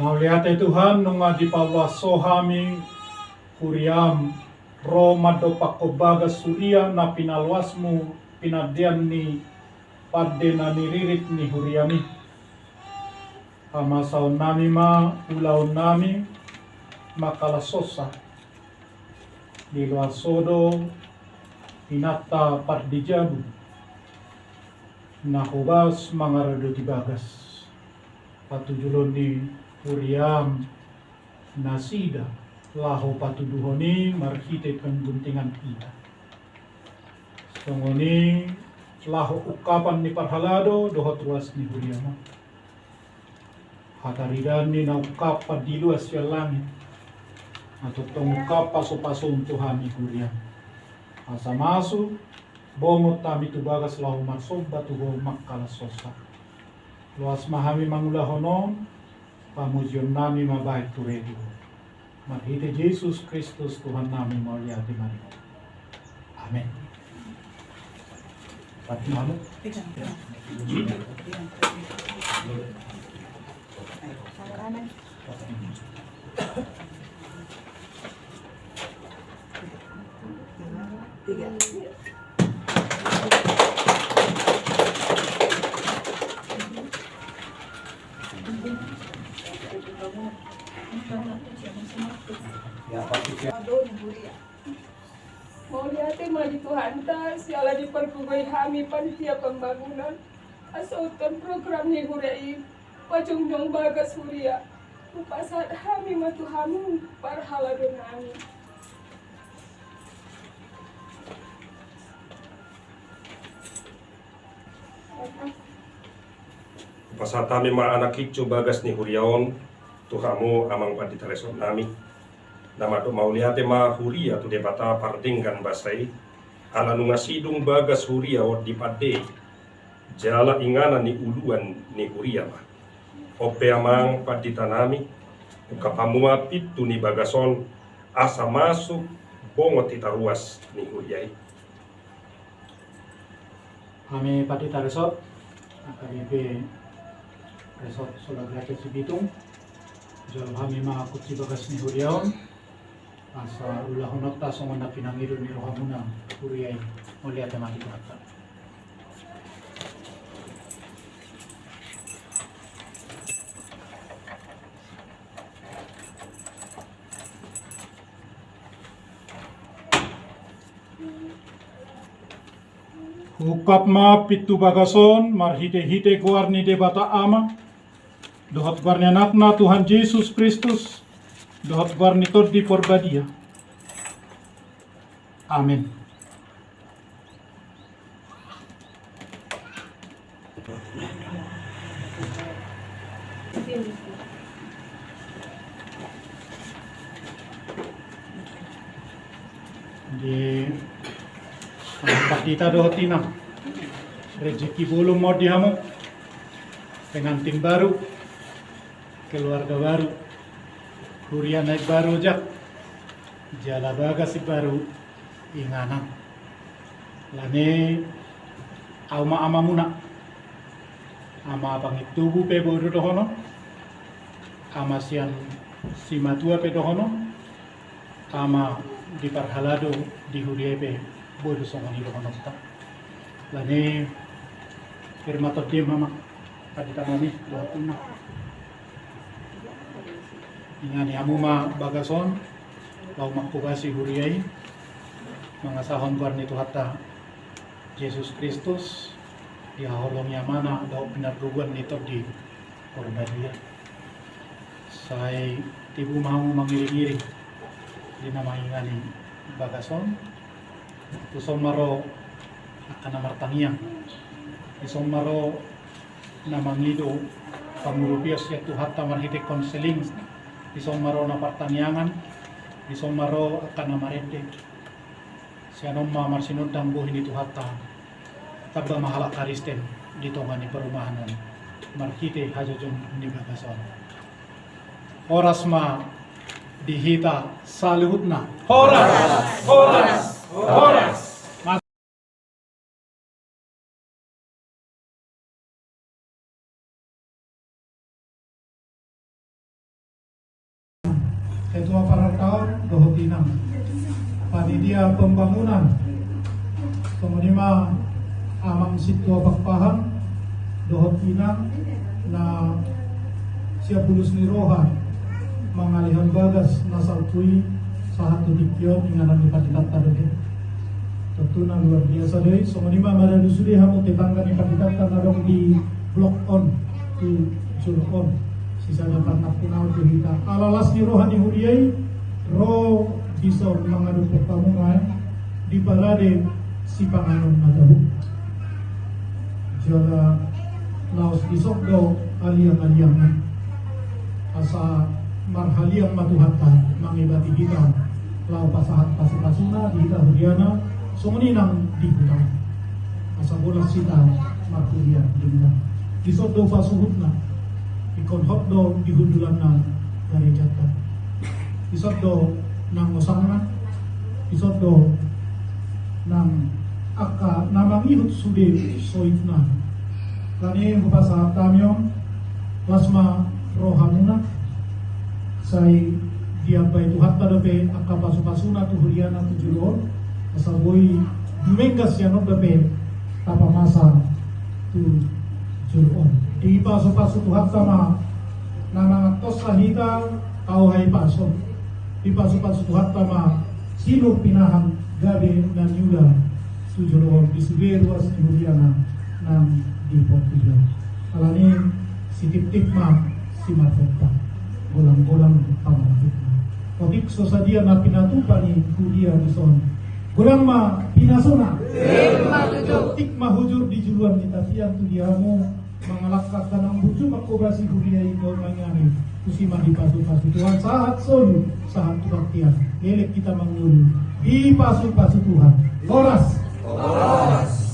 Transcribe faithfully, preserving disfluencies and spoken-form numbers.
Mauliate Tuhan, nunga dipaloas Ho hami huriaM, ro mandompakhon bagas huria na pinaloasMu pinandean ni pande na niririt ni huriaMi. Hamasaonnami ma ulaonnami mangkalashonsa. Diloas Ho do inanta pardijabu na hobas mangaradoti bagas patujolo ni huriaM nasida laho patuduhon i marhite pangguntingan hita. Songon i laho ungkapan ni parhalado dohot ruas ni huriaMu. Hataridaan ni na ungkap pandiloan sian langit, na tongtong ungkap pasupasu tu hami huriaM. Asa masuk bongot hami tu bagas laho marsomba tu Ho mangkalashonsa. Loas ma hami mangulahon on, pamujionnami ma bahen tu roha ni Ho. Marhite Jesus Kristus Tuhannami, mauliate ma di Ho. Amen. Pati malu. Mauliate ma di Tuhanta siala dipargogoi hami panitia pambangunan asa utuhon program ni huria i pajongjong bagas huria. Hupasahat hami ma tu hamu parhaladonami. Hupasahat hami ma anak incu bagas ni huria on tu hamu amang pandita resort nami. Na mandok mauliate ma huria tu Debata pardenggan basa i, ala nunga sidung bagas huria on di pande i. Jala inganan ni uluan ni huria ma. On pe amang pandita nami, ungkap hamu ma pintu ni bagas on asa masuk bongot hita ruas ni huria i. Hami pandita resort, A K B P Resort Sola Gratia Sibitung, jalo hami ma kunci bagas ni huria on, asa ulahononta songon na pinangido ni rohamuna huria i. Mauliate ma di Tuhanta. Huungkap ma pintu bagas on marhitehite goar ni Debata Ama, dohot goar ni Anakna Tuhan Jesus Kristus, dohot goar ni Tondi Porbadia. Amen. Di pandita dohot inang, rejeki bolon ma on di hamu, pengantin baru, keluarga baru, huria na imbaru, jala bagas imbaru, inganan. Alani i ahu ma amamuna, ama pangintubu pe boi do dohonon, ama sian simatua pe dohonon, ama di parhalado di huria i pe boi do songon i dohononta. Alani i pir ma tondim, amang pandita nami, dohot inang. Ingani hamu ma bagas on, laho manghobasi huria i, mangasahon goar ni Tuhanta Jesus Kristus, di haholongi Amana dohot pinargogoan ni Tondi Porbadia. Sai tibu ma hamu mangiring-iring di na mangingani bagas on. Dison ma ro angka na martangiang. Dison ma ro na mangido pangurupion sian Tuhanta marhite konseling. Dison ma ro na partangiangan. Dison ma ro angka na marende. Sian on ma marsinondang bohi ni Tuhanta. Tamba ma halak Kristen di tonga ni parumahan on marhite hajojom ni bagas on. Horas ma di hita saluhutna. Horas, horas, horas. Ketua Parartaon dohot inang panitia pembangunan, songon i ma amang sintua Pakpahan dohot inang na siap bulus ni roha mangalehon bagas na salpu i sahat tu tingki on, inganan ni panditanta dope. Tontu na luar biasa do i. Songon i ma maradu sude hamu tetangga ni panditanta na adong di blok on, tu jolo on, sisada panampungan tu hita. Ala las ni roha ni huria i ro dison mangadophon hamu ma i di parade sipanganon na tabo. Jala laos dison do aliang-aliangna. Asa marhaliang ma Tuhanta mangebati hita laho pasahat pasu-pasuna di hita huriana, songon i nang di huta. Asa bolas hita marhuria di huta. Dison do pasuhutna, ingkon hot do di hundulanna garejanta. Dison do nang osangna, dison do nang angka na mangihut sude soitna. Alani i hupasahat hami on, las ma rohamuna, sai diambai Tuhanta dope angka pasu-pasuna tu huriana tu jolo on, asa boi dumenggan sian on dope tapamasa tu jolo on. Dipasu-pasu Tuhanta ma na mangantonsa hita tau hahipason. Dipasu-pasu Tuhanta ma sinur pinahan gabe na niula tu jolo on di sude ruas ni huriana nang di Portibi on. Alani i sitiptip ma simarhompa, golang-golang pamanahutna. Otik so sadia na pinatupa ni huria dison, golang ma pinasuna. Otik ma hujur di juluan ni tapian tu di hamu, mangalangka nang burju manghobasi huria i dohot mangingani. Tusi ma dipasu-pasu Tuhan sahat solu sahat tu baktian. Leleng hita mangolu, dipasu-pasu Tuhan. Horas. Horas.